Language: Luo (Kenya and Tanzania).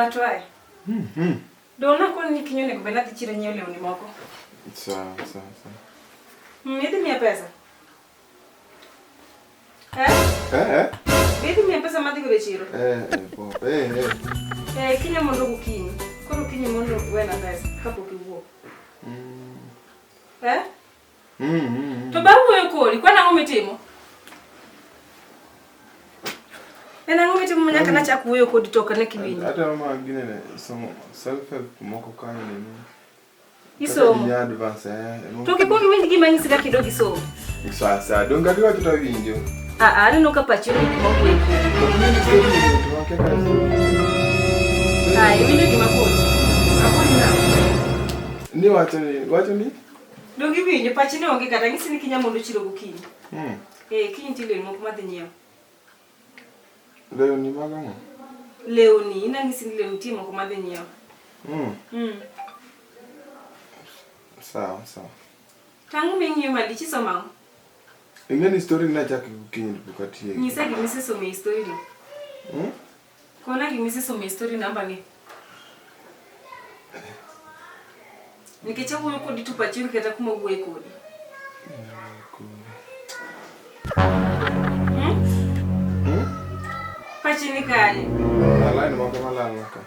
Atwaye. Dong' nakoni ni kiny onego bed ni adhi chiro nyiewo lewni moko. Sawa, sawa, sawa. Idhi miya pesa? Eh? Eh, eh. Idhi miya pesa madhi godo e chiro? Eh, eh, po. Eh, eh. Eh, kiny mondo gokinyi. Koro kinyi mondo wena pesa kapok iwuok. Eh? To ba wuoyo kodi, kwan ang'o mitimo? En ang'o mitimo ma nyaka nachak wuoyo kodi to ok ane kiwinjo? Ata ma ginene somo self help moko kanyo nini. Isomo. Kaka advance eh. To ok ikwong iwinj gima anyisi kaka idog isom. Sawa sawa, donge adwa to awinjo. Ah ah, aneno ka pachi onge gima wuoyo. Ok iwinj story ni to wakia ka story. Ah, iwinjo gima akoni? Akoni nang'o? Ni wacho ni, wacho ni? Donge iwinjo pachi ne onge kata anyisi ni kinya mondo chiro gokinyi. Eh, kiny nitie lewni moko madhi nyiewo. Lewni mag ang'o? Lewni, in anyisi ni lewni nitie moko madhi nyiewo. Sawa, sawa. To ang'o ming'iyo malich isomo ang'o? Ing'e ni story ni nachako gokinyi to pok atieko. Nyisa gima isesomo e story no. Kona gima isesomo e story namba ng'e. Nikech awuoyo kodi to pachi onge kata kuma awuoye kodi. Pachi ni kanye? Line moko malal ka.